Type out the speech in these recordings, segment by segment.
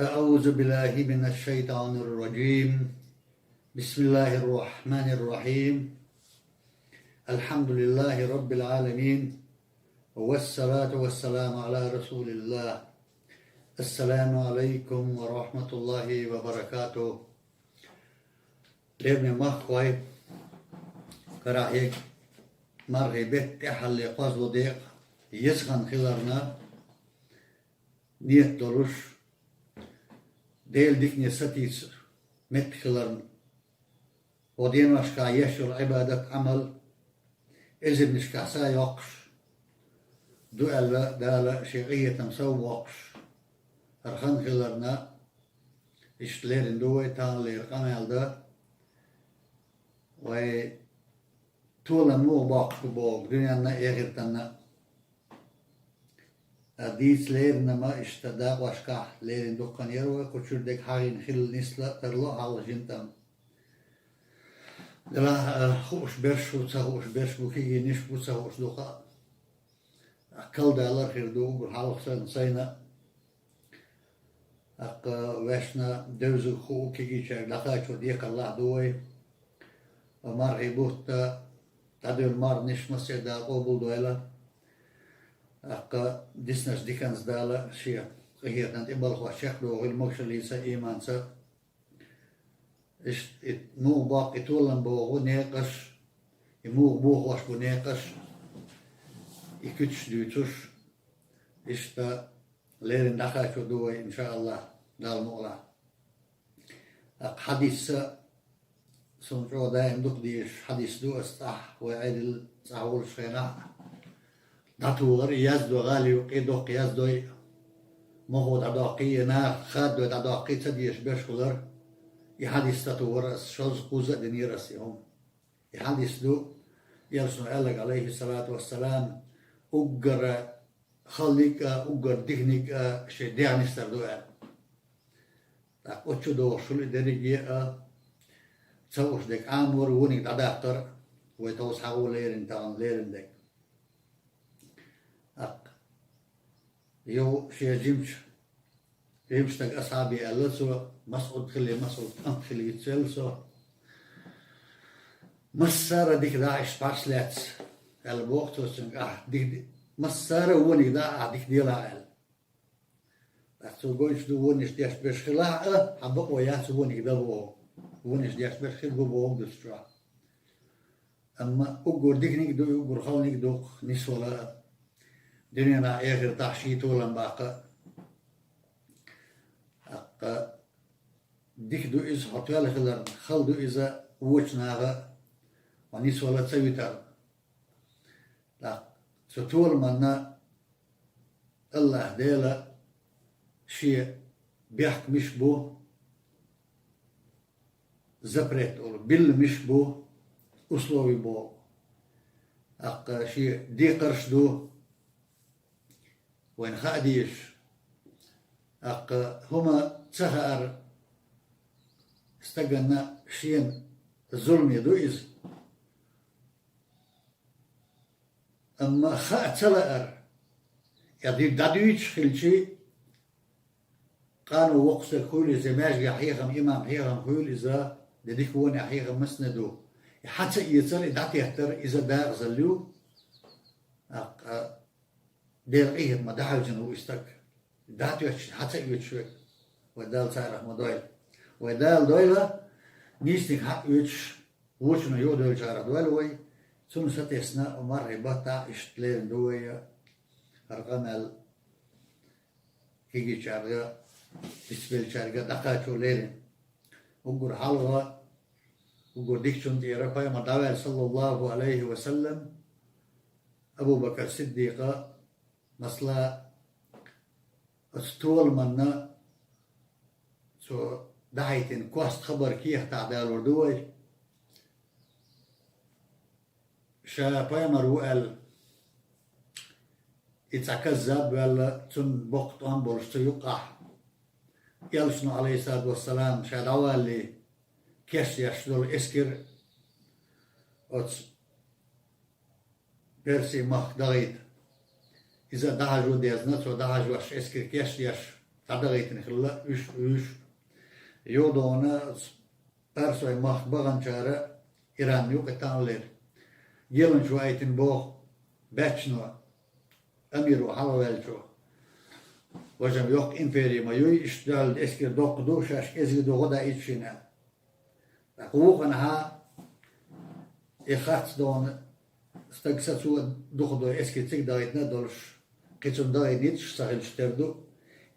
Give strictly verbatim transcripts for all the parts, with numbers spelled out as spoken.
أعوذ بالله من الشيطان الرجيم. بسم الله الرحمن الرحيم. الحمد لله رب العالمين. والصلاة والسلام على رسول الله. السلام عليكم ورحمة الله وبركاته. Лераме махкой, карахьег мархий бетта тӀехьалле кхозлу декъа еза хан хиларна, ниет долуш, Делан дикане сатийса меттиг хиларна, хӀокху деношкахь еш йолу Ӏибадат, Ӏамал эзарнашкахь са йоккхуш ду аьлла, Дала шен къинхетам сов боккхуш, хӀара хан хиларна, иштта лерина ду вай, таханлера къамел дан. Вай толам муха боккхуш бу бохург дуьненна а, эхартанна а. Ткъа дийца лерина ма иштта дакъошкахь лерина дуккха хан яра вай, кху чуьра дерг хьахийна хилла нисло а, тарло а хьалха жимма тӀам. Делахь а, хууш берш бу, ца хууш берш бу, кегийнаш бу, ца хууш ду хаьа. Ткъа кхалдалар хир ду уггар хьалха санна сайна. ТӀаккха вешна девзарг хуу кегийчаьрга дӀакхачо декхарлахь ду вай. Ткъа мархий бутт а, дӀадевлла марханаш массеран Дала къобалдойла. ТӀаккха диснарш диканца Дала шен къинхетам тӀе балхош чекхдохийла могушаллица а, ийманца а. Иштта и муха боккху и толам боху некъаш, и муха бохош бу некъаш, и куьцаш дуьйцуш, иштта лерина дӀакхачо ду вай, иншааллахӀ, Далла мукъалахь. ТӀаккха хьадис а суна чӀогӀа даим дукха дезаш хьадис ду, ас цӀахь вай Ӏедал цӀахь волчу хенахь а дӀатухур, яздо гӀала юккъе, доккха яздой, мохо дӀадоккхий, я наха хаддой дӀадоккхий, ца дезаш берш хилар, и хьадис ца тухур ас, шозза-кхузза а динера ас и хӀума. И хьадис ду, Элчано аьлларг, Ӏалайхиссалату вассалам, уггар халаниг а, уггар диканиг а шен дегӀ нисдар ду аьлла. ТӀаккха оцу чу догӀуш хуьлу и дерриге а, ца хууш дерг Ӏамор, вониг дӀадаккхар, вай товса хьагӀо лерина тахана лерина дерг. ТӀаккха юха шен жимчу, жимчу стага асхьабе аьлла цо, МасӀуд хилла, МасӀуд кӀант хилла вицвелла цо. Массара а дика дӀа иштта пхьарс лаьцна, аьлла боху цо цуьнга, ахь дика де-, массара а вониг дӀа ахь дика делахь аьлла. ТӀаккха цо гойтуш ду, вонаш деш берш хилахь а, хьан бакъо яц вониг дан боху. Вонаш деш берш хир бу боху дуьсучохь. Амма уггар диканиг а ду, уггар халаниг а ду-кх нисвала а, дуьненахь, эхартахь ший толам баккха а. ТӀаккха дика ду иза хьо тоьлла хиларна, хала ду иза вочу наха хьо нисвала ца витарна. ТӀаккха цу толаманна АллахӀ Дела шен бехк миш бу, запрет олу, билла миш бу, условий боху. ТӀаккха шен декхарш ду, вайна хаа дезаш. ТӀаккха хӀума ца хаар стаганна шена зуламе ду иза. Амма хаа ца лаар, я ди-, дӀадуьйцуш хилчий, къано воккха стаг хуьлу иза, маьждигехь хьехам, имам хьехам хуьлу иза, де дика вонехь хьехам массане ду. И хьа ца эцар, и дӀатеттар, иза дакъазалла ю. ТӀаккха Делан къинхетамах дӀахьуьйсина ву и стаг. ДӀатоьттуш, хьа ца оьцуш верг, вай Дала царах ма дойла. Вай Дала дойла, нийсаниг хьа а оьцуш, вочунах юхадевллачарах дойла вай. Цунна сатесна, мархий баттахь иштта лерина ду вай хӀара къамел, кегийчаьрга, дицбеллачаьрга дӀакхачо лерина. Уггар хьалха, уггар дикачунна тӀера пайхамар дӀаваьлла, саллаллаху Ӏалайхи ва саллам, Абу Бакр Сиддикъа, масала, оцу толаманна цо дӀахьийтина кост хабар кехатахь далор ду вай. Ша пайхамар ву аьлла, и цхьа каззаб ваьлла, цунна боккха тӀом болуш цу юккъахь. Элчано, Ӏалайхиссалату вассалам, ша дӀавалале, кечдеш долу эскар оцу Персийн махка дахийта. Иза дӀахьажо дезна, цо дӀахьажош эскар кечдеш, дӀадахийтина хилла уьш, уьш. Юха дона Парсой махка баханчара, Иран юкъе тӀанлера. Геланча ваийтина боху баьччано, амиро хьалаваьллачо. Важа-м йоккха импери ма юй, иштта дуьхьал эскар доккха ду, шаьш кӀезиг ду гӀо даийта шена. ТӀаккха вукханхьа и харц дона стаг сацо духадой эскар цига дахийтина а долуш, кхин цунна дахийтинарш ца хилча тера ду.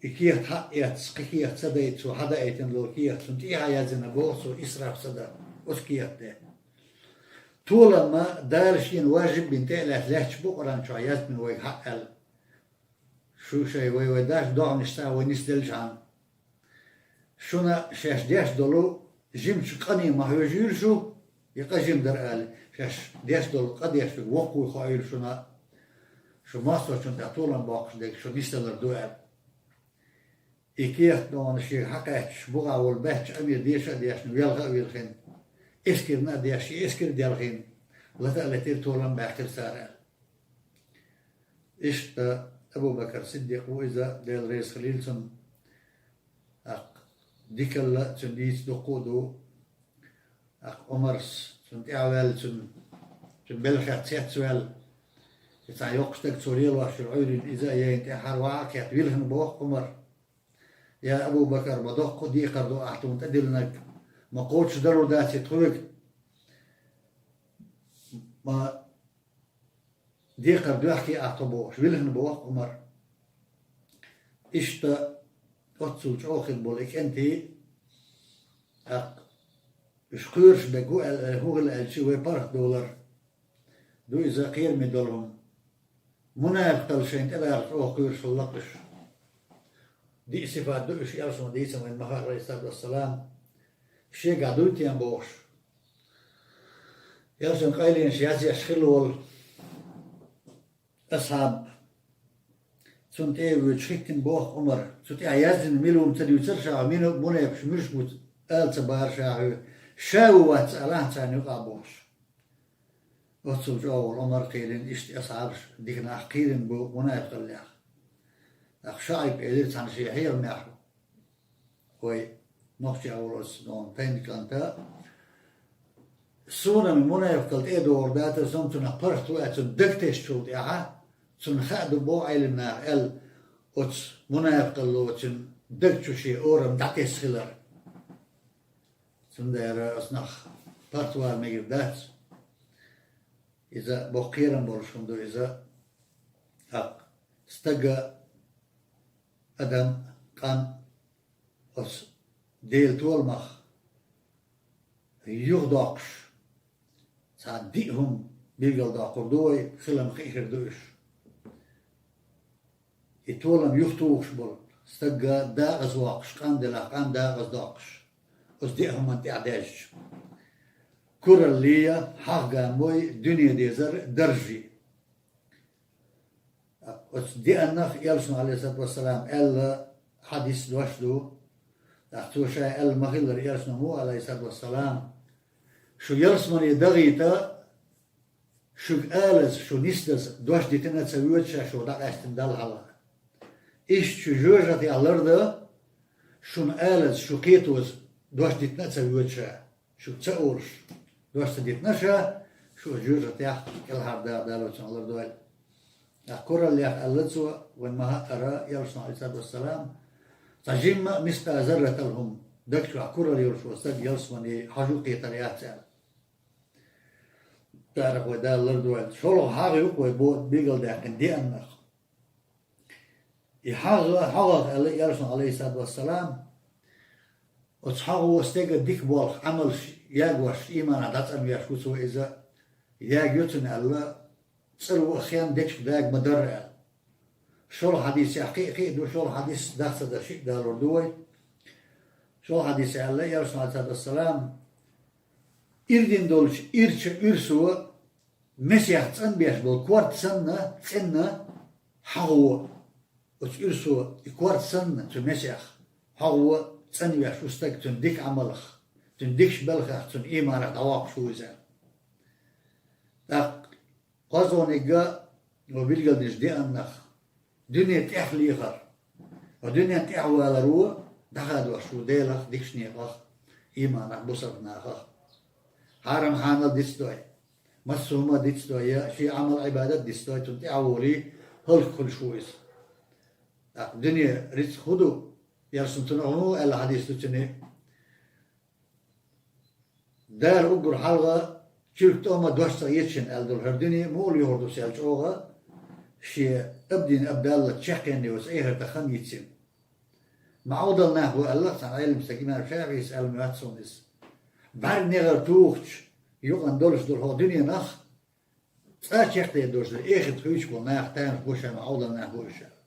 И кехат хьаэцна, кхин кехат ца дайта, цо хьадаийтина долу кехат, цунна тӀехьа яздина боху цо, исраф ца дан, оцу кехат тӀе. Толам ма Дала шена важиб бина тӀе а лаьцна лаьттачу букъаран чохь яздина вайга хьаъ аьлла. Шу шайн вай-вай даш догӀмашца вай нисделчхьана. Шуна шаьш деш долу жимачу къане ма хьоьжуьйла шу, и къа жима дара аьлла, шаьш деш долу къа деш верг воккхавий хоуьйла шуна, шу массочунна тӀехь толам боккхуш дерг шу нисдалар ду аьлла. И кехат дона шега хьакхаьчча, бухахь волу баьчча амир деша а дешна, велха а вилхина, эскарна а деш, и эскар а делхина, лата а летира, толам а баьккхира цара аьлла. Иштта Абу-Бакар Сиддикъ ву иза, Дела реза хилийла цунна. ТӀаккха дикалла цуьнан дийца дуккха а ду. ТӀаккха Ӏумарс цунна тӀаьхьаваьлла, цуьнан, цуьнан белхех цецваьлла. И цхьа йоккха стаг цо лелош йолу Ӏуьйрина иза а яйна тӀаьхьара ваха а кхетта, вилхина боху Ӏумар: «Я Абу-Бакар, ма доккха декхар ду ахь тхуна тӀедиллинарг, ма кхочушдалур дац и тхоьга, ма декхар доьхкий ахь тхо», — бохуш, вилхина боху Ӏумар. Иштта оццул чӀогӀа хилла болу и кӀентий, тӀаккха уьш кхоьруш берг хӀун аьлла, хӀун хилла аьлча, вай паргӀатдовлар ду иза кхераме долу хӀума. Мунафикъалла шайна тӀебаьлла чӀогӀа кхоьруш хилла-кх уьш. Диъ сифат ду уьш, Элчано дийцина вайн маха, алейхиссалату вассалам, шегахь дуй те бохуш. Элчанан къайленаш язъеш хилла волу асхьаб, цунна тӀе а воьдуш, хӀиттина боху Ӏумар. Цу тӀехь яздина мила ву-м ца дуьйцура ша хьоьга, мина мунепаш муьлш бу ала ца бара ша хьоьга. Ша ву вац алахьа царна юкъахь бохуш. Оццул чӀогӀа волу Ӏумар кхийрина, иштта асхьабаш дика нах кхийрина бу мунафикъаллех. ТӀаккха ШуӀайб элира цхьана шен хьехамехь: «Вай нохчех волу оцу нохчан тайна кӀанта, суна-м мунафикъалла тӀе а догӀур дацара, со-м цунах паргӀат ву аьлла, цунна даг тесначул тӀаьхьа, цунна хаа ду боху Ӏелам наха аьлла, оцу мунафикъалло цуьнан даг чу шен орам дӀатесна хилар. Цундела оцунах паргӀат вала мегар дац». Иза боккха кхерам болуш хӀума ду иза. ТӀаккха стага, адам, къам оцу Делан толамах юхадоккхуш, цхьа диъ хӀума билгалдоккхур ду вай, хилам хиъ хир ду уьш. И толам юхатухуш болу, стага дакъаза воккхуш, къам делахь, къам дакъаза доккхуш, оцу диъ хӀуманна тӀехь даьжча. Кураллий, хьагӀ-гаммой, дуьне дезар, даржий. Оцу деаннах Элчано, алейхиссалату вассалам, аьлла хьадис дош ду. ТӀаккха цо ша аьлла ма-хиллара, Элчано муха, алейхиссалату вассалам: «Шу ялсамане дахийта, шуьга алаза, шу нисдаза дош дитина а ца воьду ша, шу дӀакъаьстина Далла хьалха. Иштта шу жоьжахатех ларда, шуна алаза, шу кхетоза дош дитина а ца воьду ша, шуьга ца олуш дош ца дитина ша, шу жоьжахатех кӀелхьардаха Дала цунах лардойла». ТӀаккха кураллех аьлла цо, вайн ма-хаъара, Элчано, алейхиссалату вассалам, цхьа жимма а мискъала зарратал хӀума даг чохь куралла йолуш волу стаг ялсамане хьажа кхетар яц аьлла. Царах вай Дала лардойла. ШолгӀа хьагӀ ю-кх вай бо-, билгалдаьккхина деаннах. И хьагӀ, хьагӀах аьлла Элчано, алейхиссалату вассалам, оцу хьагӀо стеган дика болх, Ӏамалш ягош, ийманах дӀацӀанвеш ву цо иза, ягайо цунна аьлла, цӀаро а хен дечиг дага ма-дарра аьлла. ШолгӀа хьадисехь кхин а, кхин а ду, шолгӀа хьадис даха ца дан шиъ далур ду вай. ШолгӀа хьадисехь аьлла Элчано, алейхиссалату вассалам, ирдина долчу ирча уьрсо месех цӀанбеш болу корта санна, цӀена хьагӀо, оцу уьрсо и корта санна, цу месех хьагӀо цӀанвеш ву стаг цуьнан дика Ӏамалах, цуьнан дикачу белхех, цуьнан ийманах дӀавоккхуш ву иза. ТӀаккха кхозлагӀниг а вай билгалдинчу деаннах дуьне тӀех лехар. Хьо дуьнен тӀехвалар ву, дӀахадош ву Делах, дикачу некъах, ийманах, бусалба нахах. Хьарам-хьанал дицдой, массо а хӀума дицдой, я шен Ӏамал-Ӏибадат дицдой, цунна тӀехволий, хӀаллакьхуьлуш ву иза. ТӀаккха дуьне рицкъ хӀун ду? Яра шуна цунах хӀун аьлла хьадис ду цуьнан? Дала уггар хьалха чуьрк тӀома дош ца хеташ шена аьлла долу хӀара дуьне муха лоьхур ду сел чӀогӀа, шен абдин абдалла чекхъенна йоцу эхартан хан йицйина. Ма Ӏовдал нах ву аьлла цхьана Ӏелам стага, имам ШафиӀис аьлла моьтту суна иза. БӀаьрг негӀар тухучу юкъана долуш долу хӀокху дуьненах цкъа чекхдер долуш дара, эхарт хуьйцуш болу нах тамаш бу ша, ма Ӏовдал нах бу уьш аьлла.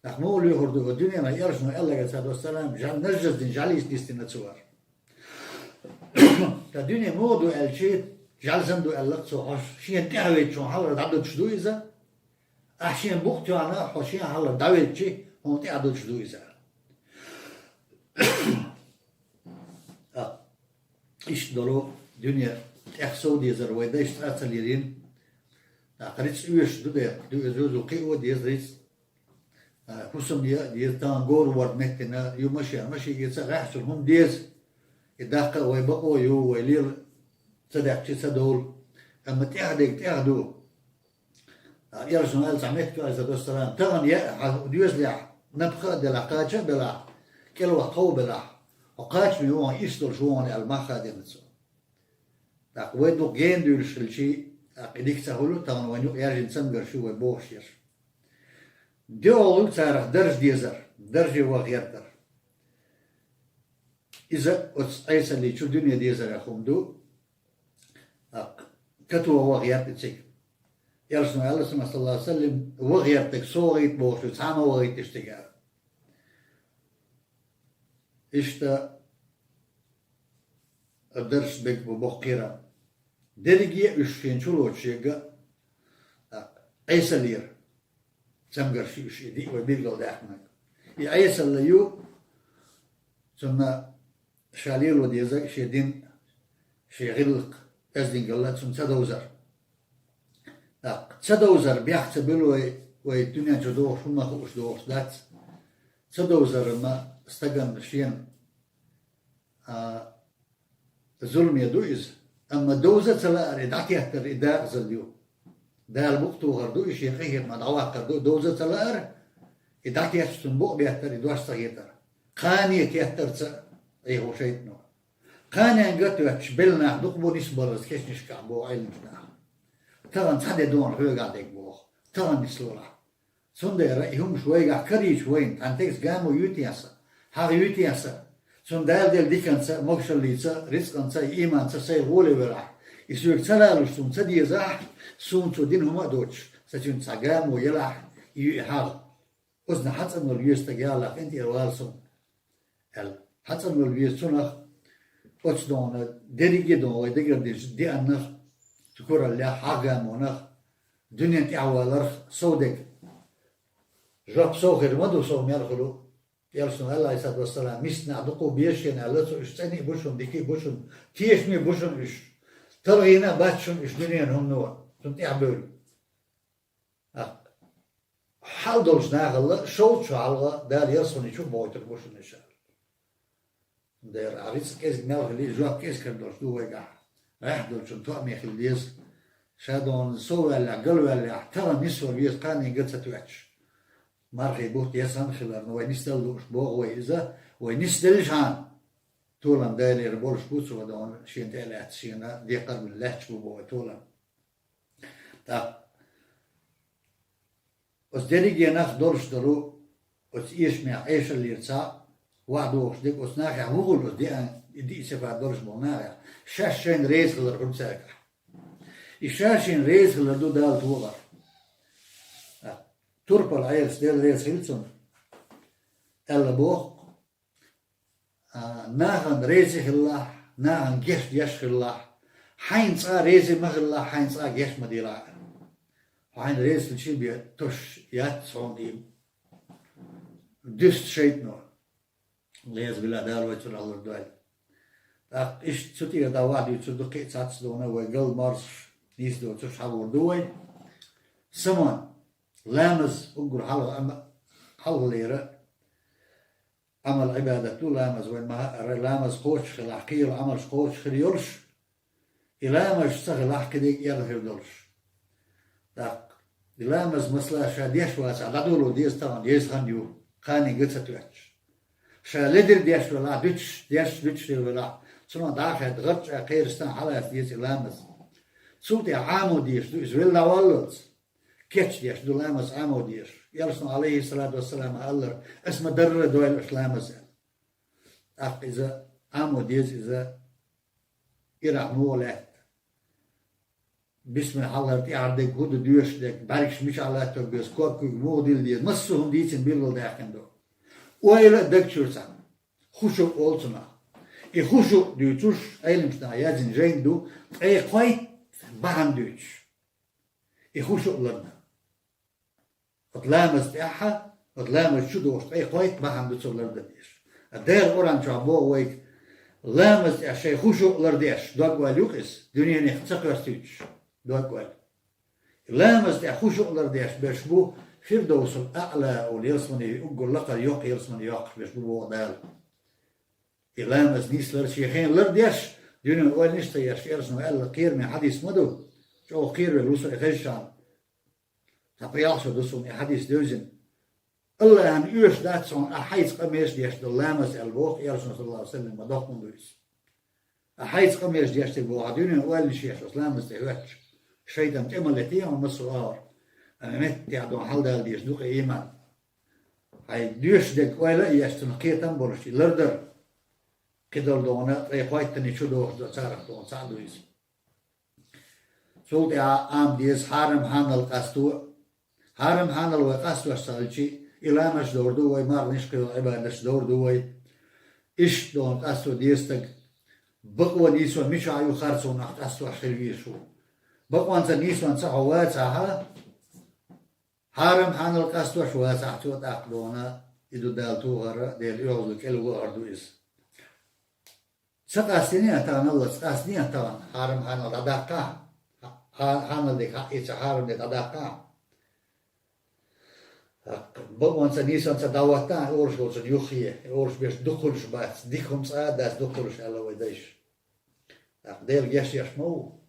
ТӀаккха муха лоьхур ду хӀара дуьненах, Яра шуна аьлла, Ӏалайхиссалату вассалам, жа-, нажжаздина, жӀаьлица дистина цо хӀара. Ткъа дуьне муха ду аьлчи, жӀаьла санна ду аьлла цо, хьо шена тӀаьхьавеъча хьуна хьалхара дӀадуьтуш ду иза. Ахь шена букъ тоьхна, хьо шена хьалхара дӀавеъчи, хьуна тӀаьхьадуьтуш ду иза. ТӀаккха иштта долу дуьне тӀех сов дезар вай дайша цкъа а ца лелийна. ТӀаккха рицкъ оьшуш ду дера, ду иза, везу кхио деза рицкъ. А, хӀусам е а деза, тахана говр ворда меттина ю машен, машен эца гӀаьхчун хӀума деза. И даккха а вай бакъо ю, вай лела ца даьккхича ца довла. Амма тӀехдерг тӀех ду. А, Яра шуна аьлла цхьа мехкан, Ӏалайхиссалату вассалам, тахана яа хьан доьзалехь напха а делахь, кхача а белахь, кӀелваха тхов а белахь, хьо кхачаме ву хьуна, иштта долуш ву хьуна аьлла, мах а дина цо. ТӀаккха вай дукха гена дуьйлуш хилчи, тӀаккха и дика ца хуьлу, тахана вайна юкъа яьржина цамгарш ю вай бохуш ерш. ДоьалгӀа ю царах дарж дезар, дарже ваха гӀертар. Иза оцу Ӏесаллин чу дуьне дезарехь хӀума ду, тӀаккха катоха ваха гӀерта цига. Яра шуна аьлла цунах, саллаллаху Ӏалайхи ва саллам, ваха гӀертарг со вахийта бохуш ю, цхьа а ма вахийташ цига. Иштта дарс бег бу боккхийра. Дерриге а уьш шен чу лоцуш ерг а, а, Ӏесаллера цамгарш ю уьш, и диъ вай билгалдаьккхинарг. И Ӏесалла ю, цунна ша лело деза шен дин, шен гӀиллакх, оьздангалла цунна ца довзар. ТӀаккха ца довзар бехк ца буьллу вай, вай дуьнен чу дохуш, хӀумма хууш дохуш дац. Ца довзар ма стагана шена, а, зуламе ду иза. Амма довза а ца лаар, и дӀатеттар, и дакъазалла ю. Дала букъ тухар ду, и шен къинхетамах дӀаваккхар ду, довза а ца лаар, и дӀатетташ цунна букъ беттар, и дош ца хетар. Кхане теттарца а Ӏехо шайтано. Кханенга а тоьттуш, белла нах дукха бу нисбаларца кешнашкахь боху Ӏилманчу наха. Тахана цхьа де дона хьоьгахь дерг боху. Тахана нислолахь. Цундела и хӀумаш вайгахь карийча вайна, тхан тегас гамо юй те сан, хьагӀ юй те сан, цунна Дала делла диканца, могушаллица, рицкъанца, ийманца сайга гӀоле велахь, и соьга ца лалуш суна ца дезахь, суна цо дина хӀума а доцуш, сан цуьнца цхьа гамо елахь, и ю и хьагӀ. Оцунах хьацӀанвала веза стаг, я АллахӀ, къинтӀера вала суна, аьлла. ХьацӀанвала веза цунах, оцу дона, дерриге а дона вай дагардинчу деаннах, цу кураллех, хьагӀ гамонах, дуьнен тӀаьхьаваларх сов дерг. Жоп сов хир ма ду, сов мел хуьлу. Яра шуна аьлла, Ӏалайхиссалату вассалам, миска нах дукха беза шена аьлла цо, уьш цӀена а бу шуна, дика а бу шуна, тешаме а бу шуна уьш. ТалгӀийна а бац шуна уьш дуьненан хӀумано, цунна тӀаьхьабевлла. ТӀаккха хьал долчу нахалла шовзткъа шо хьалха Дала ялсамани чу а бохуьйтур бу шуна уьш аьлла. Дера, а рицкъ кӀезиг мел хили, жоп кӀезиг хир долуш ду вайгахь. Рехь долчун тоаме хила деза. Ша дона сов ваьллехь, гал ваьллехь, тахана нисвала веза, кханенга ца тоьттуш. Мархий бутт ясан хиларна, вай нисдала лууш боху вай иза, вай нисделлашхьана, толам Далера болуш бу цо дона, шена тӀе а лаьцна, шена декхар а бина лаьтташ бу боху вай толам. ТӀаккха оцу дерригенах долуш долу, оцу эшамехь Ӏешаллера цхьаъ, вахдохуш дерг, оцу нахехь хӀун хуьлу оцу деан, и диъ сипат долуш болу нахехь? Шаьш шайна реза хилар хуьлу цаьргахь. И ша шена реза хилар ду Дала тохар. Турпал Ӏелас, Дела реза хила цунна, аьлла боху, а, нахана реза хилалахь, нахана геч деш хилалахь, хьайна цкъа реза ма хилалахь, хьайна цкъа геч ма делахь. Хьо хьайна реза хилча бен тосуш яц хьуна и дуьсу шайтано. Леза вила Дала вай цунах лардойла. ТӀаккха иштта цу тӀера дӀа ваха дуьйцур ду, кхин а цхьацца дона вай гал марсаш нийса доцурш хьалур ду вай. Саман, ламаз уггар хьалха, амма хьалхалера Ӏамал-Ӏибадат ду ламаз, вайн ма-, ламаз кхочуш хилахь, кхийолу Ӏамалш кхочуш хир йолуш, и ламазаш ца хилахь, кхидерг эрна хир долуш. ТӀаккха и ламаз, масала, ша деш вацахь, дӀадоло деза тахана, еза хан ю, кхане га ца тоьттуш. Ша ледара деш велахь, дуьтуш, деш, дуьтуш хир велахь, цунах дӀа а хаьдда, гӀарчӀа кхерастан хьалаца деза и ламаз. Цул тӀаьхьа Ӏамо дезаш ду иза, велла дӀаваллалц. Кечдеш ду ламаз Ӏамо дезаш. Элчано, Ӏалайхиссалату вассалам, аьллера: «Ас ма дарра дойла аша ламаз», – аьлла. ТӀаккха иза Ӏамо деза, иза ирахь муха лаьтта. Бисмилла хьалхара тӀаьхьара дерг, хӀун ду доьшуш дерг, бӀаьргаш мичахь латто беза, ког куьг муха дилла деза, массо а хӀума дийцина билгалдаьккхина ду. Ойла а даг чуьра цхьаьна. ХушуӀ олу цунах. И хушуӀ дуьйцуш, Ӏеламнаха яздина жайна ду, ткъе кхойтта бахьана дуьйцуш. И хушуӀ лардан. Оцу ламаз тӀехь, оцу ламаз чу дохуш ткъе кхойтта бахьана ду цо лардан дезаш. Ткъа Дала Къуръан чохь боху вайга: «Ламаз тӀехь шайн хушуӀ лардеш, дог-ойла ю-кх иза, дуьненах ца кхоьстуьйтуш, дог-ойла». Ламаз тӀехь хушуӀ лардеш берш бу Фирдовсул-Аъла олу ялсамане, уггар лакхара йоккха ялсамане йоккхуш берш бу, боху Дала. И ламаз нислар шен хенахь лардеш, дуьненан ойланаш а ца еш, Элчано аьлла кхераме хьадис ма ду, чӀогӀа кхеравелла ву со и хезча. Цхьа пхи-ялх шо ду суна и хьадис девзина. АллахӀана оьшуш дац хьуна, ахь хьайца къамелаш деш долу ламаз аьлла боху Элчано, саллаллаху Ӏалайхи ва саллам, ма доккха хӀума ду иза. Ахь хьайца къамелаш деш дерг боху, хьан дуьненан ойланаш еш оцу ламаз тӀе хӀоьттуш. Шайтан тӀе ма летий хьуна массо а агӀор. Амма меттехь дохьал дала дезаш ду-кх и ийман. Хьайн доьшуш дерг ойла а еш, цунах кхетам а болуш, и лардар. Кхидолу дохана ткъе кхойттанна чу дохуш ду царах дохана цхьаъ ду иза. Цул тӀаьхьа Ӏама деза хьарам-хьанал къасто. Хьарам-хьанал вай къастош ца хилчи, и ламазаш довр ду вай, марханаш, кхин йолу Ӏибадаташ довр ду вай. Иштта дохана къасто деза стаг. Бакъо, нийсо мичахь ю, харцонах къастош хила везаш ву. Бакъонца, нийсонца хьо вацахь, хьарам-хьанал къастош вацахь, цо тӀаккха дохана, и ду Дала тухар, Делан оьгӀазло кӀел вахар ду иза. Ца къастийна а тахана, Аллас къастийна а тахана, хьарам-хьанал дӀадаккхахьа, хьа-, хьанал дерг хьаъ, и ца хьарам дерг дӀадаккхахьа. ТӀаккха бакъонца, нийсонца дӀахӀоттахьа, и оршот цунна юххе, и оршот берш дукха хуьлуш бац, дика хӀума цкъа а дац дукха хуьлуш, аьлла вай дайша. ТӀаккха Дела гечдеш ма ву,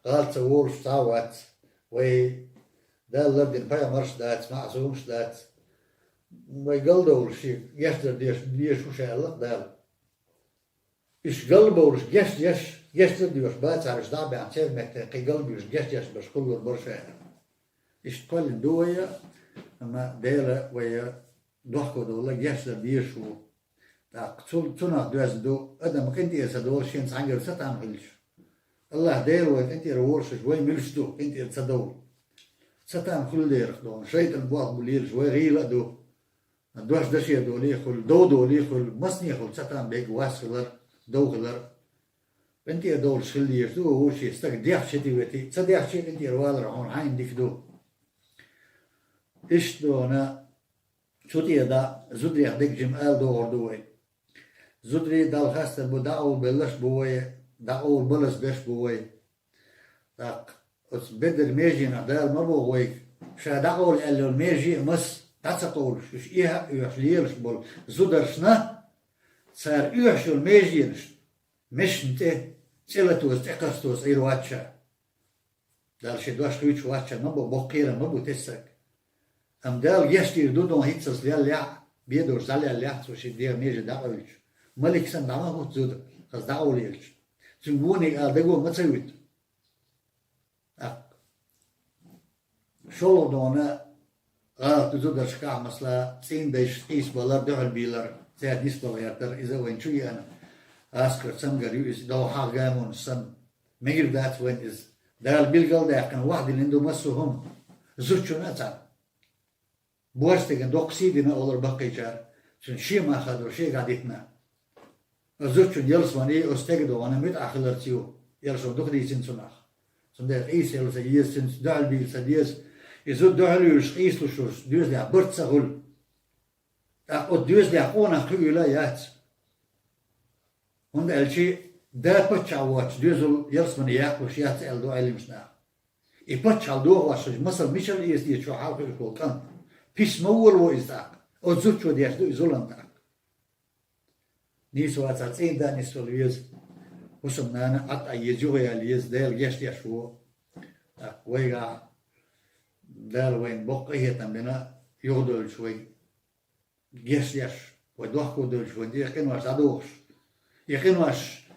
гӀалат ца волуш цхьа а вац, вай Дала лардина пайхамарш а дац, маӀсумаш а дац, вай галдовлуш шега гечдар деш, дезаш ву ша, аьлла-кх Дала. Иштта галбовлуш гечдеш, гечдар доьшуш бацахьара, уьш дӀа а баьхна, церан метте кхин галбуьйлуш гечдеш берш кхуллур бара ша. Иштта кхоьллина ду вай, амма Дела вай дохко довла, гечдар дезаш ву. ТӀаккха цу-, цунах доьзна ду, адам къинтӀера ца довла, шен цхьаьнгара цатам хилча. АллахӀ Дела вай къинтӀера волуш, вай муьлш ду, къинтӀера ца довла. Цатам хуьлу дерах дохана, шайтӀан болх бу лелаш, вай гӀийла а ду. Дош даше долий хуьлу, дов долий хуьлу, масане хуьлу цатам бегга вас хилар, дов хилар. КъинтӀера довлуш хила дезаш ду вовшийн, стаг дехча хӀетий-ветий, ца дехча а къинтӀера валар хьуна хьайна дика ду. Иштта дохана, цу тӀера дӀа зударех дерг жима ала догӀур ду вай. Зударий Далла хастам бу, дӀакъовлабелларш а бу вай, дӀакъовлабалазберш а бу вай. ТӀаккха оцу бедаран меженах Дала ма боху вайга, ша дӀакъовла аьлла йолу меже а маса, дӀа ца къовлуш, уьш эхьа а оьхуш лелаш болу зударшна, цара оьхуш йолу меженаш, мешна тӀе, цӀе латоза, тӀекхастоза Ӏийр вац ша. Дала шен дош хуьйцуш вац ша, ма бо, боккха кхерам ма бу тесаг. Амма Дала гечдийр ду, дон хӀинццалц леллехь а, бен долуш дӀалеллехь а, цо шен дегӀан меже дӀакъевлча. Малик санна дӀа ма хӀутту зуда, хаза дӀакъовлаелча. Цуьнга вониг ала даго ма ца вуьту. ТӀаккха шолгӀа дохана гӀалат ду зударшкахь, масала, цӀийндайшна къийсабалар, дуьхьалбийлар, цаьрца нисбала гӀертар, иза вайна чу еана, аскар цамгар ю иза, дов хьагӀ гамонаш санна. Мегар дац вайна иза. Дала билгал а даьккхина, вахдиллина ду массо а хӀума, зудчунна а цхьаьна. Боьрша стеган доккха сий дина олура баккхийчара, цуьнан шен мах хадо шегахь дитина. Оцу зудчун ялсамани оцу стеган догӀана муьтӀахь хиларца ю, Элчано дукха дийцина цунах. Цундела къийса яла ца еза, цуьнца дуьхьалбийла ца деза. И зуда дуьхьалбуьйлуш, къийсалуш волчу доьзалехь барт ца хуьлу. ТӀаккха оцу доьзалехь къонах кхуьуьйла а яц. ХӀунда аьлча да паччахь воцчу доьзал ялсамане яккхалуш яц аьлла ду Ӏеламнаха. И паччахьалла дохош хилча, масал мичара эца деза шуна хьалха хууш волу кӀант? Пис ма волаво иза тӀаккха. Оцу зудчо деш ду и зулам тӀаккха. Нийса вацахь цӀийнда а нисвала веза. ХӀусамнана Ӏад а еза, юха яла еза, Дела гечдеш ву. ТӀаккха вайгахь Дала вайна боккха къинхетам бина, юхадевлча вай гечдеш, вай дохко девлча вайн тӀера къинош дӀадохуш. И къинош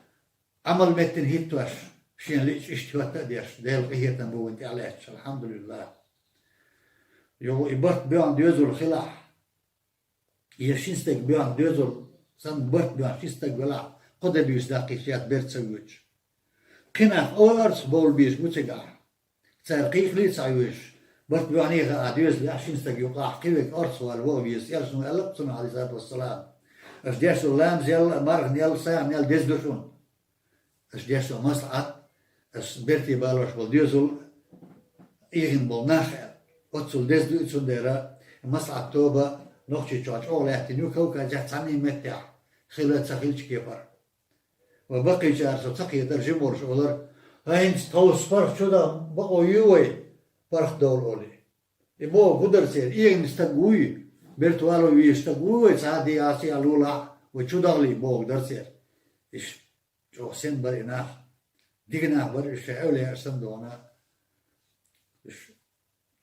Ӏамал меттина хӀиттош, шена лиъча иштта хӀотта а деш, Делан къинхетам бу вайна тӀехь лаьтташ, алхьамдулиллахӀ. Юха и барт боьхна доьзал хилахь, я шин стаг боьхна доьзал санна, барт боьхна шин стаг велахь, кхо де буьйса даккхийча яц берт ца воьдуш. Кхин нах орца бовла безаш бу цигахь. Цара кхайкхале а ца хьоьжуш, барт боьхний хаа доьзал яхь шин стаг юкъахь, кхин верг орца вала ваха веза, элчано аьлла-кх цунах, Ӏалайхиссалату вассалам: «Аша деш долу ламаз ял а, марха ял а, сагӀа ял а деза ду шуна. Аша деш долу маслаӀат, аша берте балош болу доьзал, ийгӀина болу нах», — аьлла. Оццул деза ду и, цундела маслаӀат тоба Нохчийчохь чӀогӀа лаьттина ю, Кавказехь цхьанний меттехь хила а ца хилча кепара. Ва баккхийчара со ца кхетара, жимарша олура: «ХӀинца тховса паргӀат чу дан бакъо ю вай, паргӀат довла», — олий. И боху хӀун дара церан? ИгӀина стаг вуй, берт вало везаш стаг вуй вай, цхьа а де а, ца а лулахь, вай чу дахлий боху дара церан. Иштта чӀогӀа сема бара и нах, дика нах бара уьш, шайн эвлаяаш санна дохуна. Уьш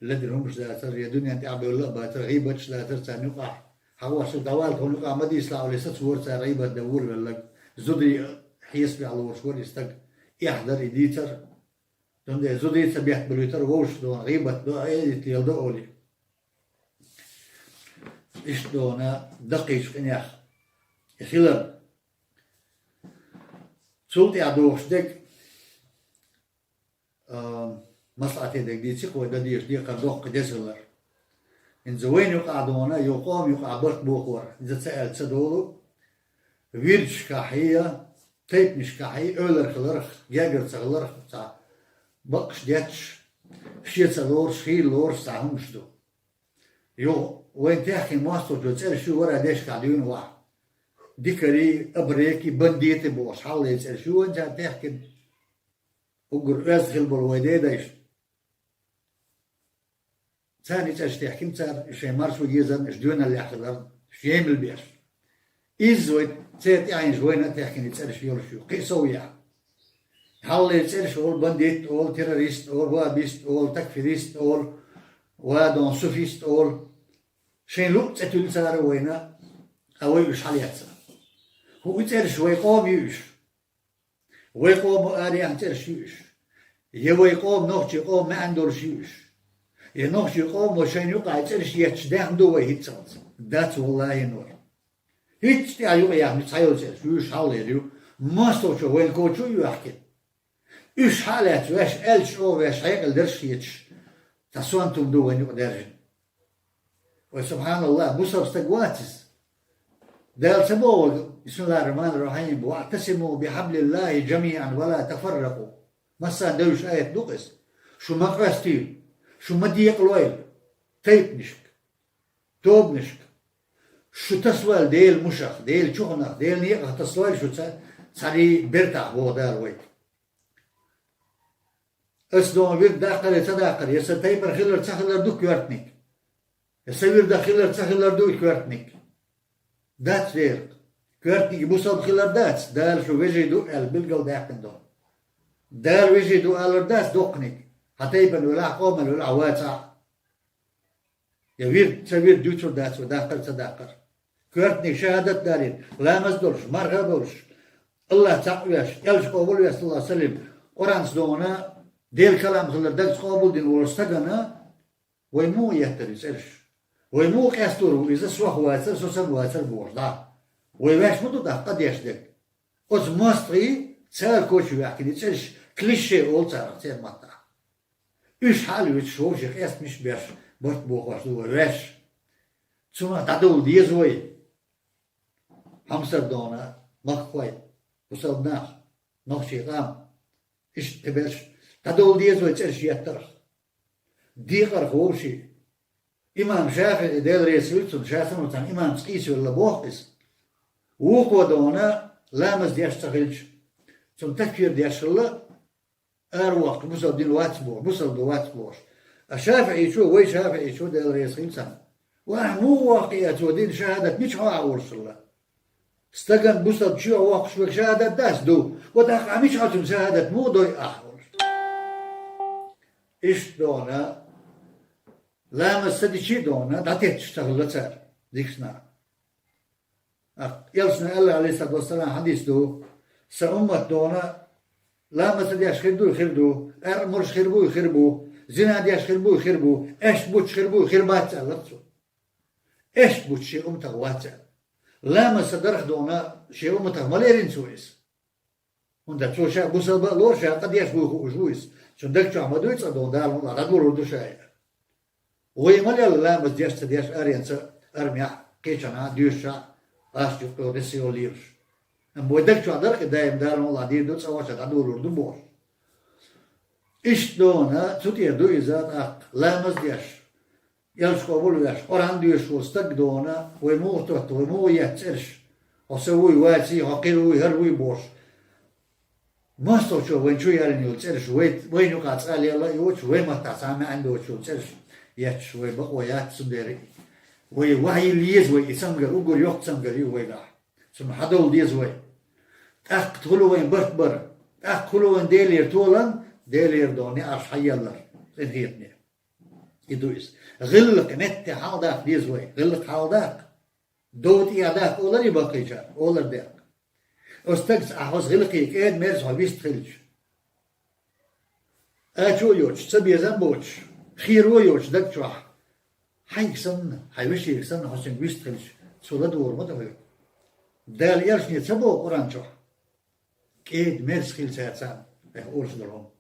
ледара хӀумаш дацара, я дуьнен тӀехь бевлла а бацара, гӀийбаташ дацара царна юкъахь. Хьан ваша дӀавала тхуна юкъахь ма дийцалахь олий, сацавора цара гӀийбат дан вур велларг. Зударий хьесапехь лоруш вара и стаг. Эхь дара и дийцар. Цундела зударий ца бетта балуьйтура вовшах дохна гӀийбат до, а, и тӀера до олий. Иштта дохна даккхийчу къинех и хилар. Цул тӀаьхьа дохуш дерг, а, маслаӀате дерг дийци-кх вай, дан дезаш декхар доккха деза хилар. ХӀинца вайна юкъахь дохна, йо къоман юкъахь барт бохор, иза ца аьлла ца долу, вирдашкахьий, тайпанашкахьий, эвлара хиларх, гергара ца хиларх, цхьа бакъаш детташ, шен ца лоруш, хийла лоруш цхьа хӀумаш ду. Юха вайн техкина мостагӀчо цӀераш ю вара дешкахь дуьйна вахь. Дикарий, абрекий, бандитий бохуш, хьалхалера цӀераш ю вайн цара техкина. Уггар оьзда хила болу вай дедайша. Царна и цӀераш техкина цара, и шайн маршо езарна, уьш доьналлехь хиларна, уьш емал беш. Изза вай церан тӀаьхьенаш вайна а техкина и цӀераш йолуш ю, кхин а сов яхь. Хьалхалера цӀераш олу, бандит олу, террорист олу, вахабист олу, такфирист олу, ва дон суфист олу. Шайн луъу цӀе туьллу цара вайна, ткъа вай уьш хьалаэцна. ХӀун и цӀераш вай къоман ю уьш? Вай къомо араяьхна цӀераш ю уьш? Я вай къомо, нохчий къомо маьӀна долуш ю уьш? Я нохчий къомо шайна юкъахь и цӀераш етташ даьхна ду вай хӀинццалц? Дац, валлахӀи, нур. ХӀинца тӀехь юкъа яьхна цхьа йолу цӀераш ю уьш, хьалхалера ю. МостагӀчо вайна коча а йоьхкина. Уьш хьа а лаьцна, ваьш аьлча чӀогӀа ваьш хьекъал дерш хеташ, цхьа сонта хӀума ду вайна юкъа даьржина. Вай, субхьаналлахӀ, бусалба стаг вац иза. Дала ца боху вайга: «БисмиллахӀир-рахьманир-рахьим, ваӀтасиму бихьаблиллахӀи жамиӀан ва ла тафарракъу». Массарна девзаш аят ду-кх иза. Шу ма къоьстийла, шу ма декъалойла тайпанашка, тобанашка. Шу тасавойла Делан мушах, Делан чуханах, Делан некъах тасавойла шу ца, цхьаьний бертахь, боху Дала вайга. Аса доху вирд даккхаре ца даккхаре, я сан тайпана хилар ца хилар ду коьртаниг? Я сан вирдах хилар ца хилар ду и коьртаниг? Дац, дера. Коьртаниг бусалба хилар дац, Дала шу вежарий ду аьлла билгалдаьккхина долу. Дала вежарий ду алар дац доккханиг, хьан тайпана велахь, къоман велахь, вацахь. Я вирд, ца вирд дуьйцур дац вай, даккхар а ца даккхар. Коьртаниг шахӀадат далийна, ламаз долуш, марха а болуш, АллахӀ цхьаъ веш, элча къобал веш, саллаллахӀу Ӏалайхи ва саллам, Къуръанца дохна, Делан калам хилар дагца къобалдина волу стагана вай муха еттара и цӀераш? Вай муха къаьстор ву иза, сох вацара, со санна вацара бохуш, дӀа? Вай ваьш ма ду тӀаккха къа деш дерг? Оцу мостагӀий, цара коча ваьккхина и цӀераш, клише олу царах церан маттахь. Уьш хьалавича, вовшийн къестамаш а беш, барт бохош ду вай ваьш. Цунах дӀадовла деза вай. Хьомсара дохна махкахой, бусалба нах, нохчий къам. Иштта берш дӀадовла деза вай цӀераш еттарх. Декъарх вовшийн. Имам ШафиӀи, Дела реза хуьлда цунна, ша санна ву цхьана имамца къийсавелла боху иза. Вукхо дохна ламаз деш ца хилча, цунна такфир деш хилла, аравоккхуш, бусалба дин вац бохуш, бусалба вац бохуш. А ШафиӀичо, вай ШафиӀичо, Дела реза хуьлда цунна: «Ва ахь муха воккху и, цо дина шахӀадат мичахьа а олуш хилла?» Стагана бусалба чу воккхуш верг шахӀадат дац ду. Вот тӀаккха мичахь цунна шахӀадат муха дой ахь олуш. Иштта дона, ламаз ца дичи а дона, дӀатетташ ца хилла цара, дикачу наха. Элчано аьлла, Ӏалайхиссалату вассалам, хьадис ду: «Сан уммат дона, ламаз ца деш хир дуй, хир ду, къаьркъа мурш хир буй, хир бу, зина деш хир буй, хир бу, эшт буттуш хир буй, хир бац», аьлла цо. Эшт буттуш шен умматах вац аьлла. Ламаз ца дарх дона шен умматах ма лерина цо иза. ХӀунда цо ша бусалба а лору, ша къа деш буй хууш ву иза. Цуьнан даг чохь ма дуй цкъа дона, Дала мукъ лахь, дӀадолор ду ша и. Вай ма лелла ламаз деш а, ца деш а, аренца, армехь, кхечанхьа, доьшучохь, гӀаш юккъе десайо лелаш. Амма вай даг чохь дара-кх и даим, Дала мукъ лахь, дийр ду, цкъа вахча дӀадолор ду бохуш. Иштта дона, цу тӀера ду иза тӀаккха, ламаз деш, Элча къобал веш, Къуръан доьшуш волу стаг дона, вай муха тотту, вай муха етта цӀераш, хьо са вуй, ваций, хьо кхин вуй, хӀара вуй бохуш. МостагӀчо вайна чу яьллина йолу цӀераш, вай, вайна юкъахь цкъа а лелла а йоцуш, вай маттахь цхьа а маьӀна доцуш йолу цӀераш етташ, вай бакъо яц цундела. Вай вахьийла еза вай, и цамгар, уггар йоккха цамгар ю вайгахь. Цунах хьадовла деза вай. ТӀаккха хуьлу вайн барт бар. ТӀаккха хуьлу вайн Делера толам, Делера дона неӀарш хьаеллар, къинхетаме. И ду иза. ГӀиллакх метте хьаладаккха деза вай. ГӀиллакх хьаладаккха. Дов тӀехь даккха оларе баккхийчара, олар даккха. Оцу стагца ахь хьо гӀиллакхе кӀеда-мерза хьо вист хилча, ачо а йоцуш, цабезам а боцуш, херо а йоцуш даг чохь, хьайга санна, хьайн вешега санна хьо цуьнга вист хилча, цо ладугӀур ма ду хьоьга. Дала элчане ца боху Къуръан чохь: «КӀеда-мерза хила цаьрца», айхьа олуш долу хӀума.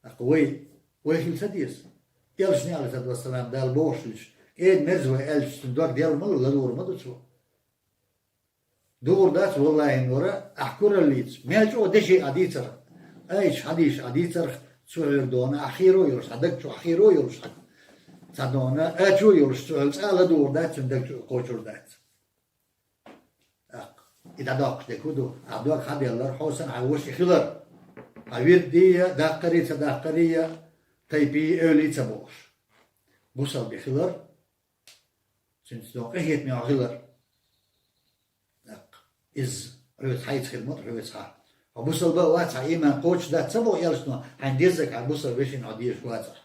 ТӀаккха вай, вай хила ца деза? Элчане, Ӏалайхиссалату вассалам, Дала бохуш хилча, кӀеда-мерза вай аьлча, цуьнан дог делла ма ду, ладугӀур ма ду цо. ДугӀур дац, валлахӀи, нора, ахь кураллица, мел чӀогӀа деши а дийцарх, айча хьадийша а дийцарх, цу хьоьга дона, ахь херо а йолуш, хьан даг чохь херо а йолуш хьан, цхьа дона, ачо а йолуш, цу хьоьга цкъа а ладугӀур дац, цуьнан даг чу кхочур дац. ТӀаккха и дӀадоккхуш дерг хӀун ду? Ахь дог хьаделлар, хьо санна хьан ваша хилар. Хьан вирдий а, даккхарий а, ца даккхарий а, тайпий а, эвлий а ца бохуш. Бусалба хилар, цуьнца дона къинхетаме хьо хилар. ТӀаккха иза хьоьца хьайца хир ма ду, хьоьца хьан. Хьо бусалба а вац, хьан ийман кхочуш дац ца боху элчано, хьайн деззарг хьан бусалба вешина хьо дезаш вацахь.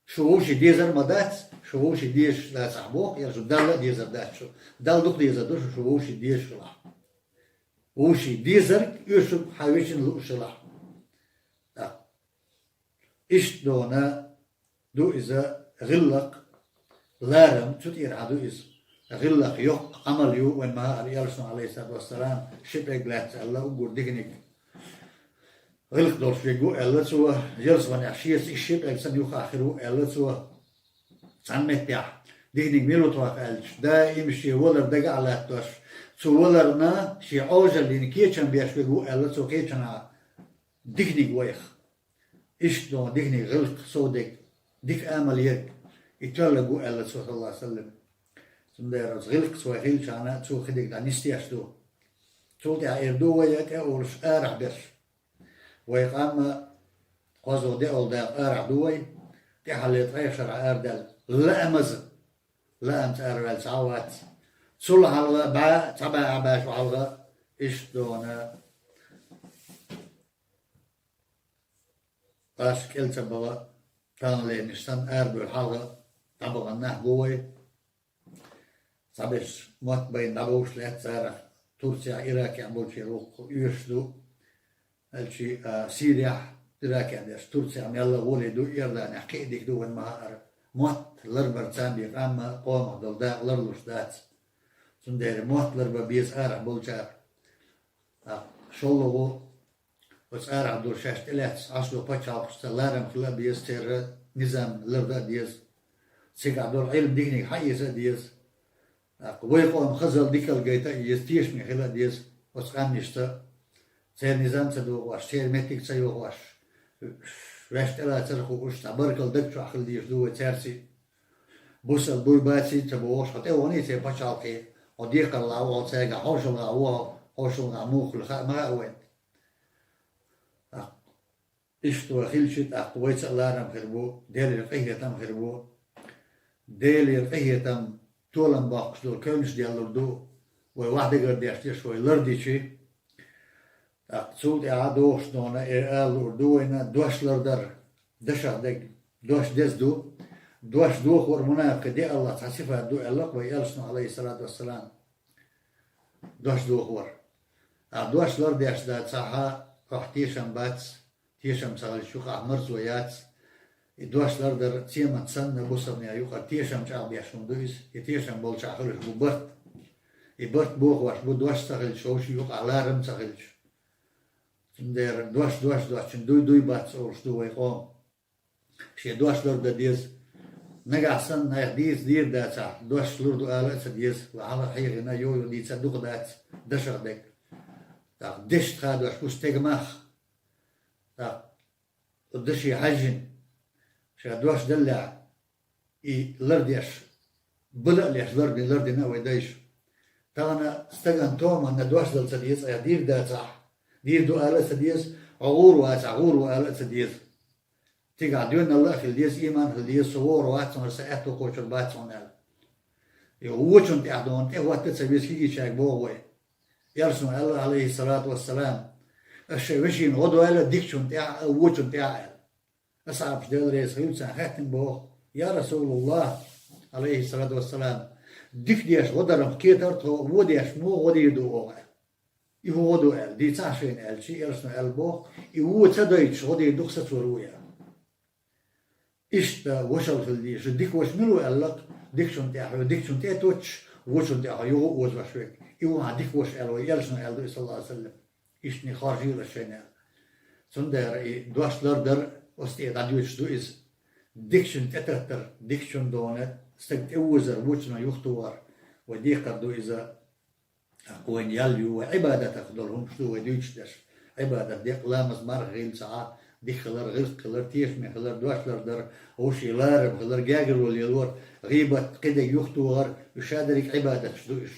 Шу вовшийн дезар ма дац, шу вовшийн дезаш дацахь боху, я шу Далла а дезар дац шу. Далла дукха дезар ду шу, шу вовшийн дезаш хилахь. Вовшийн дезарг оьшург хьан вешина лууш хилахь. ТӀаккха иштта дона ду иза гӀиллакх, ларам, цу тӀера хьан ду иза. ГӀиллакх йоккха Ӏамал ю, вайн ма-хаъара, элчано, Ӏалайхиссалату вассалам, ши пӀелг лаьцна аьлла, уггар диканиг гӀиллакх долуш верг ву аьлла цо, ялсаманехь шеца исс ши пӀелг санна юххехь хир ву аьлла цо. Цхьана меттехь, диканиг мила ву тхох аьлча, даим шен валар дагахь а латтош, цу валарна шен Ӏожаллина кечам беш верг ву аьлла цо, кхечанхьа диканиг вайх. Иштта дона диканиг, гӀиллакх, совдерг, дика амал ерг, и тоьлларг ву аьлла цо, саллаллаху Ӏалайхи ва саллам. Цундела оцу гӀиллакхца вай хилчахьана, цо кхидерг дӀанисдеш ду. Цул тӀаьхьа эр ду вай, тӀе а олуш, арахь берш. Вай къам а кхозлагӀа, деолла дакъа арахь ду вай, тӀаьххьара ткъех шарахь арадаьлла, лаамаза, лаамца араваьлла цхьа а вац. Цул хьалха бӀе, цхьа бӀе а бӀе шо хьалха, иштта дона Аш кӀел ца бала, таханлернаш санна, арабевлла хьалха дӀабахана нах бу вай. Цхьаберш мотт байна дӀабовш лаьцна царах, Турцехь, Иракехь болчеран вукху оьшуш ду. Аьлчи, а, Сирехь, Иракехь дерш, Турцехь мелла а гӀоле ду, Иорданехь кхин а дика ду вайн ма-хаъара. Мотт ларбар царна бен къам а, къомах долу дакъа ларлуш дац. Цундела мотт ларбан беза арахь болчара. ТӀаккха шолгӀа, оцу арахь долу шаьш тӀелаьцна Ӏаш долу пачхьалкхашца ларам хила а беза, церан низам лардан а деза. Цигахь долу Ӏилма диканиг хьаэца а деза. ТӀаккха вай къоман хазалла дикалла гайта а еза, тешаме хила а деза оцу къаьмнашца. Церан низам ца дохош, церан меттиг ца йохош, ваьш тӀелацар а хууш, цхьа баркалла даг чохь хила дезаш ду вай цаьрций. Бусалба буй, баций ца бохуш, хьо тӀеваханий церан пачхьалкхе, хьо декхаралла ву хьо, цаьргахь хьошалгӀа ву хьо, хьошалгӀа муха хуьлу хаа ма хаьа вайна. ТӀаккха иштта вай хилча, тӀаккха вайца а ларам хир бу, Делера къинхетам хир бу. Делера къинхетам, толам боккхуш долу кевнаш деллур ду. вай вахдагардеш деш вай лардичи. ТӀаккха цул тӀаьхьа дохуш дона, э, ала луур ду вайна, дош лардар дашах дег, дош деза ду, дош дохор мунафикъ де Аллах цхьа сифат ду аьлла вай элчано, алейхиссалату вассалам, дош дохор. А дош лардеш дацахьа, хьох тешам бац, тешам ца хилча юкъахь марзо яц. И дош лардар цеман санна бусалбанийн юкъара тешам чӀагӀбеш хӀума ду иза. И тешам болчахь хилуш бу барт. И барт бохош бу дош ца хилча, вовшийн юкъахь ларам ца хилча. Цундела дош, дош, дош, дуй, дуй бац олуш ду вай къоман. Шен дош лардан деза. Нагахь санна айхьа дийца дийр дацахь, дош лур ду ала а ца деза, ва хьала хьехина, йо-йо дийца дукха дац, дашах дег. ТӀаккха дешта хадош бу стеган мах. ТӀаккха даши хьаьжжина, ша дош деллехь, и лардеш, бала а леш ларди-, лардина а вай дайша. Тахана стаган томанна дош дала ца деза, айхьа дийр дацахь, дийр ду ала а ца деза, хьо гӀур вацахь, гӀур ву ала а ца деза. Цигахь доьналла а хила деза, ийман а хила деза, со вогӀур вац хьуна, аса аьтто кхочур бац хьуна аьлла. И вочун тӀехь дона тӀехӀотта ца веза кегийчаьрга боху вай. Элчано аьлла, алейхиссалату вассалам, аса шайн вешина гӀо дойла дикачун тӀехь а, вочун тӀехь а аьлла. Асхьабаш, Дела реза хуьлда царна, хаьттина боху: «Я Расулаллах, алейхиссалату вассалам, дика деш гӀо дарх кхетара тхо, вон деш муха гӀо дийр ду оха?» И хӀун гӀо ду аьлла, дийцахьа шайна аьлча, элчано аьлла боху, и вон ца дойтуш гӀо дийр ду-кх, сацор ву аьлла. Иштта вошалла хила деза, дика ваша мила ву аьлла-кх, дикачун тӀехь, дикачун тӀе а тоттуш, вочун тӀехь юха а озош верг. И ву хьан дика ваша аьлла вай, элчано аьлла ду и, саллаллаху алейхи ва саллям. Иштта харжийла шайна аьлла. Цундела и дош лардар оцу тӀе дӀадоьдуш ду иза. Дикачун тӀетаттар, дикачун дона стаг тӀеозар, вочунах юхатохар вай декхар ду иза. ТӀаккха вайна ял ю, вай Ӏибадатах долу хӀумаш ду вай дуьйцуш дерш. Ӏибадат декъа, ламаз, марха хилла ца Ӏа, дика хилар, гӀиллакх хилар, тешаме хилар, дош лардар, вовшийн ларам хилар, гергарло лелор, гӀийбат, кхидерг юхатохар, уьш шадерриг Ӏибадаташ ду уьш.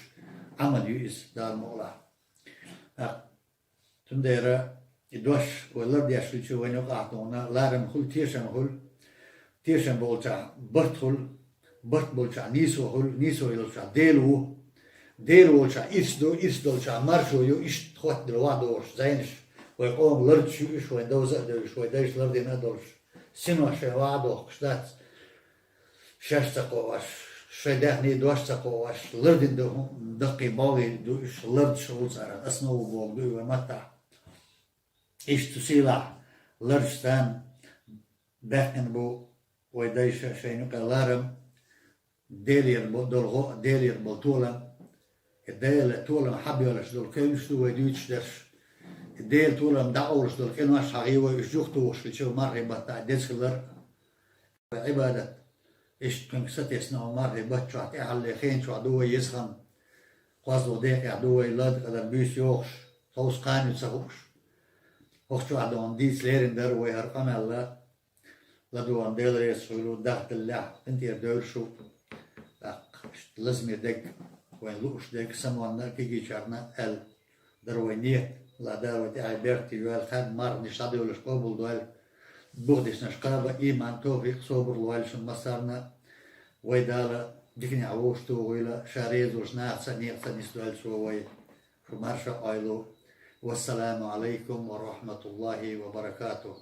Ӏамал ю иза, Дала мукъалахь. ТӀаккха цундела и дош вай лардеш хилча вайна юкъахь тхуна ларам хуьлу, тешам хуьлу, тешам болчохь барт хуьлу, барт болчохь нийсо хуьлу, нийсо йолчохь Дела ву, Дела волчохь ирс ду, ирс долчохь маршо ю, иштта хоттаделла вахьа догӀуш зайнаш, вай къоман лардаш ю уьш, вайн довза а девзаш, вай дайша лардина а долуш, синош шайн вахьа дохкуш дац. Шаьш ца кхоош, шайн даьхний дош ца кхоош, лардина ду хӀун даккхий, бӀогӀий ду уьш, лардаш хуьлу цара, основа боху ду и вай маттахь. Иштта цу сийлахь лардаш царна баьккхина бу вай дайша шайна юкъа ларам, Делера бо-, долу гӀо, Делера болу толам, и Делан толам хьабоьллуш долу кевнаш ду вай дуьйцуш дерш, и Делан толам дӀакъовлуш долу къинош хьагӀий вай уьш юхатухуш хилча мархий баттахь деза хилар. Вай Ӏибадат, иштта кхуьнга сатесна, хӀун мархий баттахь тӀаьххьарле хенан чохь ду вай еза хан, кхозлагӀа декъехь ду вай лада кӀадар буьйса йохуш, ховса кхана ю ца хууш. ХӀокху чохь дона дийца лерина дара вай хӀара къамел а, ладогӀарна Дела реза хуьлда, дахделлехь къинтӀера девлла шу. ТӀаккха иштта лазаме дерг, вайн лууш дерг, самонна а, кегийчарна а аьлла дара вайн нийят. Ла Дала вай тӀаьхье беркате йойла, кхаьбна марханаш дӀадевлларш къобалдойла. Бух дисинарш кхаба, ийман, товфикъ, собар лойла шун массарна а. Вай Дала диканехь вовшахтухийла, Ша реза волчу нахаца а, некъаца а нисдойла Цо вай. Шу марша Ӏойла. Вассаламу Ӏалайкум ва рахьматуллахӀи ва баракатухӀ.